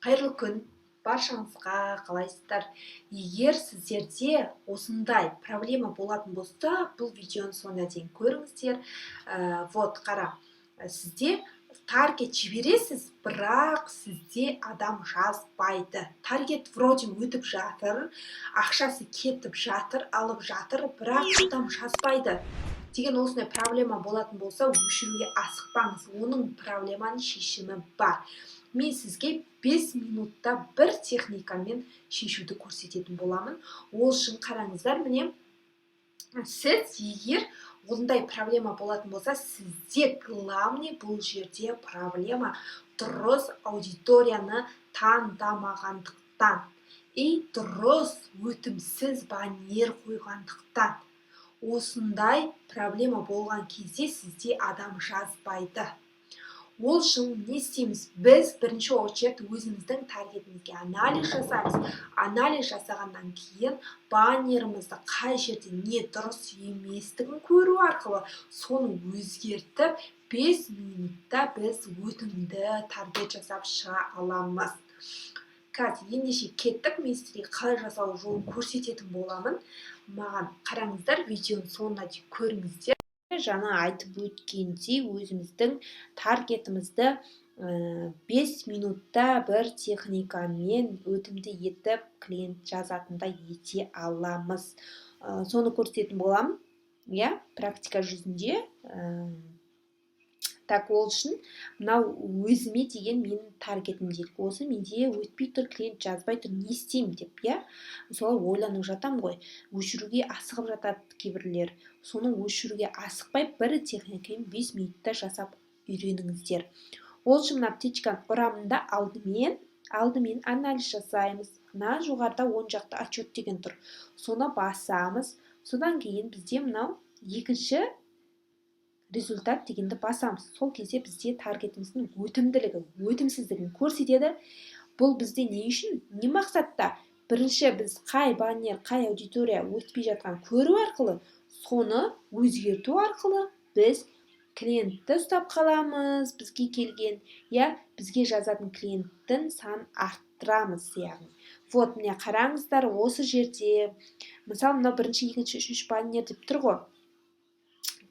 Қайырлы күн баршаңызға! Қалайсыздар? Егер сіздерде осындай проблема болатын болса, бұл видеоны соңына дейін көріңіздер. Вот қара, сізде таргет жібересіз, бірақ сізде адам жазбайды. Таргет вроде өтіп жатыр, ақшасы кетіп жатыр, алып жатыр, бірақ адам жазбайды деген осындай проблема болатын болса, өшіруге асықпаңыз. Оның проблеманың шешімі бар. Мен сізге 5 минутта бір техникамен шешуді көрсететін боламын. Ол үшін қараңыздар, міне, сіз егер ондай проблема болатын болса, сізде главный бұл жерде проблема дұрыс аудиторияны таңдамағандықтан и дұрыс өтімсіз баннер қойғандықтан. Осындай проблема болған кезде сізде адам жазбайды. Ол үшін не істейміз? Біз бірінші очередь өзіміздің таргетімізге анализ жасаймыз. Анализ жасағаннан кейін баннерімізді қай жерде не дұрыс еместігін көру арқылы соны өзгертіп, 5 минутта біз өтімді таргет жасап шыға аламыз. Қазір ендеше кеттік, мен сіздерге қалай жасау жолын көрсететін боламын. Маған қараңыздар, видеоның соңына дейін көріңіздер. Жаңа айтып өткендей, өзіміздің таргетімізді 5 минутта бір техникамен өтімді етіп, клиент жазатындай ете аламыз. Соны көрсететін боламын, иә, практика жүзінде. Так, ол үшін мынау өзіме деген менің таргетім делік. Осы менде өтпей тұр, клиент жазбай тұр, не істеймін деп, иә, солай ойланып жатамын ғой. Өшіруге асығып жатады кейбіреулер. Соны өшіруге асықпай, бір техникамен 5 минутта жасап үйреніңіздер. Ол үшін мына птичканы ұрамын да, алдымен анализ жасаймыз. Мына жоғарыда оң жақта отчет деген тұр, соны басамыз. Содан кейін бізде мынау екінші результат дегенді басамыз. Сол кезде бізде таргетіміздің өтімділігі, өтімсіздігін көрсетеді. Бұл бізде не үшін, не мақсатта? Бірінші біз қай баннер, қай аудитория өтпей жатқан көру арқылы, соны өзгерту арқылы біз клиентті ұстап қаламыз. Бізге келген, иә, бізге жазатын клиенттің санын арттырамыз, яғни. Вот, міне, қараңыздар, осы жерде, мысалы, мынау бірінші, екінші, үшінші баннер деп тұр ғой,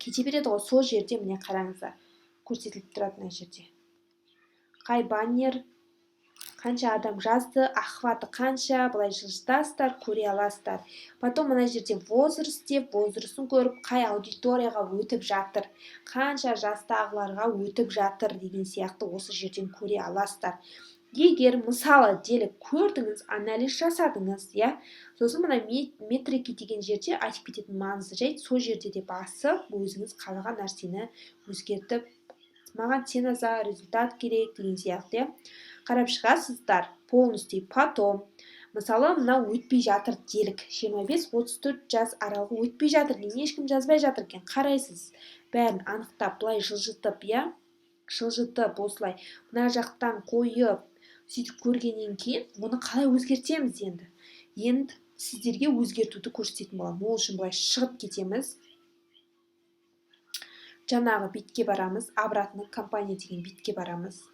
кете береді ғой. Сол жерде, міне, қараңыздар, көрсетіліп тұрады мына жерде қай баннер қанша адам жазды, охваты қанша. Былай жылжытасыздар, көре аласыздар. Потом мына жерде возраст деп, возрастын көріп, қай аудиторияға өтіп жатыр, қанша жастағыларға өтіп жатыр деген сияқты осы жерден көре аласыздар. Егер, мысалы, делік, көрдіңіз, анализ жасадыңыз, иә, сосын мына метрики деген жерде айтып кететін маңызды жайт: сол жерде де басып, өзіңіз қалаған нәрсені өзгертіп, маған цена за результат керек деген сияқты, иә, қарап шығасыздар полностью. Потом, мысалы, мынау өтпей жатыр делік, 25-34 жас аралығы өтпей жатыр, неге ешкім жазбай жатыр екен? Қарайсыз бәрін анықтап, былай жылжытып, иә, жылжытып, осылай мына жақтан қойып, сөйтіп көргеннен кейін оны қалай өзгертеміз? Енді сіздерге өзгертуді көрсететін боламын. Ол үшін былай шығып кетеміз, жаңағы бетке барамыз, обратно компания деген бетке барамыз.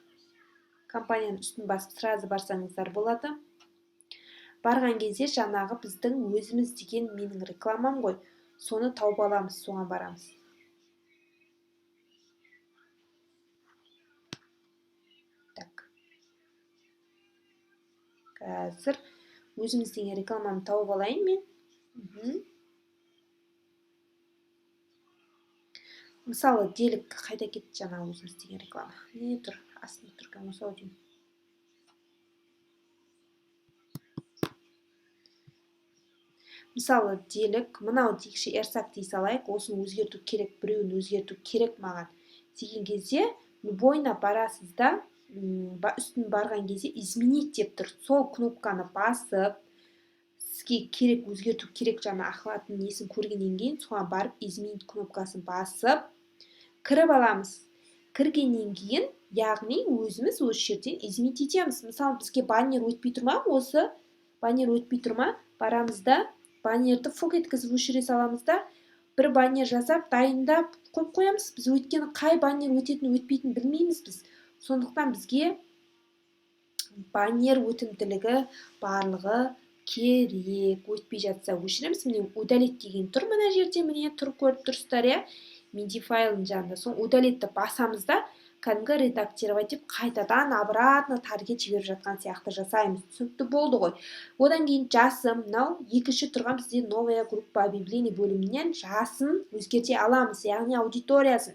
Компанияның үстін басып, сразу барсаңыздар болады. Барған кезде жаңағы біздің өзіміз деген менің рекламам ғой, соны тауып аламыз, соған барамыз. Так, қазір өзіміз деген рекламаны тауып алайын мен. Мысалы, делік, қайда кетті жаңағы өзіміз деген реклама? Не тұр, астында тұр екен осы ау деймін. Мысалы, делік, мынау дейікші, эрсак дей салайық. Осыны өзгерту керек, біреуін өзгерту керек маған деген кезде, любойына барасыз да, үстін барған кезде изменить деп тұр. Сол кнопканы басып, сізге керек, өзгерту керек жаңа охватын, несін көргеннен кейін, соған барып, изменить кнопкасын басып кіріп аламыз. Кіргеннен кейін, яғни, өзіміз осы жерден изменить етеміз. Мысалы, бізге баннер өтпей тұр ма, осы баннер өтпей тұр ма, барамыз да, баннерді фук еткізіп өшіре саламыз да, бір баннер жасап, дайындап қойып қоямыз біз. Өйткені қай баннер өтетінін, өтпейтінін білмейміз біз. Сондықтан бізге Баннер өтімділігі, барлығы керек. Өтпей жатса, өшіреміз. Міне, «Удалить» деген тұр мына жерде, міне, тұр, көріп тұрсыздар, иә, менде файлдың жанында. Соны «Удалить» ті басамыз да, кәдімгі «Редактировать» деп, қайтадан обратно таргет жіберіп жатқан сияқты жасаймыз. Түсінікті болды ғой? Одан кейін жасы, мынау екінші тұрған бізде «Новая группа объявлений» бөлімінен жасын өзгерте аламыз, яғни аудиториясын,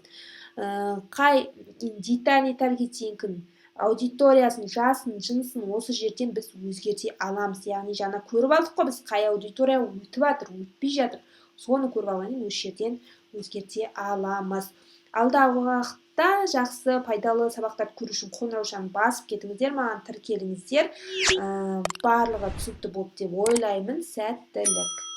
қай детальный таргетинг ін, аудиториясын, жасын, жынысын осы жерден біз өзгерте аламыз. Яғни жаңа көріп алдық қой біз, қай аудитория өтіп жатыр, өтпей жатыр, соны көріп алғаннан кейін осы жерден өзгерте аламыз. Алдағы уақытта жақсы, пайдалы сабақтарды көру үшін қоңыраушаны басып кетіңіздер, маған тіркеліңіздер. Барлығы түсінікті болды деп ойлаймын. Сәттілік!